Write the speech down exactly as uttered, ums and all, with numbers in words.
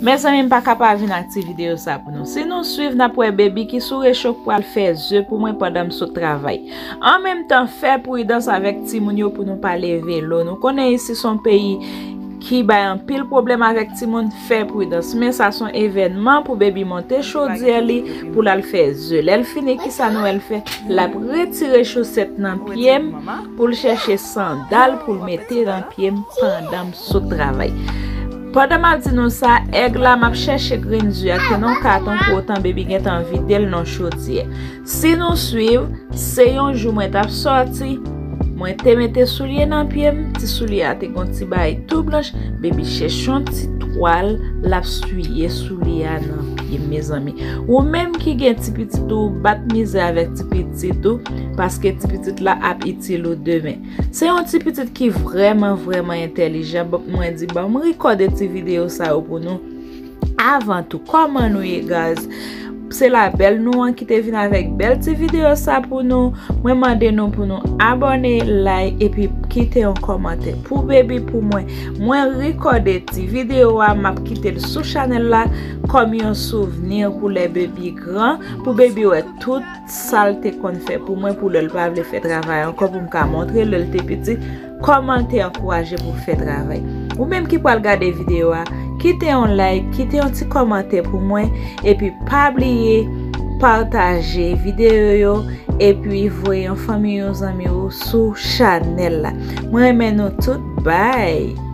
Mezanmi, m pa ka pa vin ak ti videyo sa pou nou. Si nou swiv, n ap wè baby ki sou recho k pral fè ze pou mwen pandan m sot travay. An menm tan, fè pridans avèk timoun yo pou nou pa leve lo. Nou konnen isi se yon peyi ki bay anpil pwoblèm avèk timoun, fè pridans. Men sa se yon evènman pou baby monte chodyè li pou l al fè ze. Lè l fini, kisa nou wè l fè? L ap retire chosèt nan pye m pou l chèche sandal pou l mete nan pye m pandan m sot travay. Pandan m ap di nou sa, èg la m ap chèche grenn ze a ki nan yon katon pou otan baby gentan vide l nan chodyè. Si nou swiv, se yon jou mwen t ap sòti, mwen te mete soulye nan pye m, ti soulye a te gon ti bagay tou blanch, baby chèche yon ti twal, l ap siye soulye a nan pye m, mezanmi. Ou menm ki gen ti pitit ou, bat mizè avèk ti pitit ou, paske ti pitit la ap itil ou demen. Se yon ti pitit ki vrèman, vrèman entèlijan. Bon, mwen di, ban m rekòde ti videyo sa yo pou nou. Avan tou, kòman nou ye, guys? Se la bèl nou an ki te vin avèk bèl ti videyo sa pou nou. Mwen mande nou pou nou abòne, like, epi kite yon kòmantè pou baby pou mwen. Mwen rekòde ti videyo a, m ap kite l sou chanèl la kòm yon souvni pou lè baby gran, pou baby wè tout sa l te konn fè pou mwen, pou lè l pa vle fè travay ankò, pou m ka montre lè l te piti, kòman l te ankouraje pou fè travay. Ou menm ki pral gade videyo a, kite yon like, kite yon ti kòmantè pou mwen, epi pa bliye pataje videyo yo, epi voye yon fanmi, yon zanmi ou sou chanèl la. Mwen renmen nou tout, bye!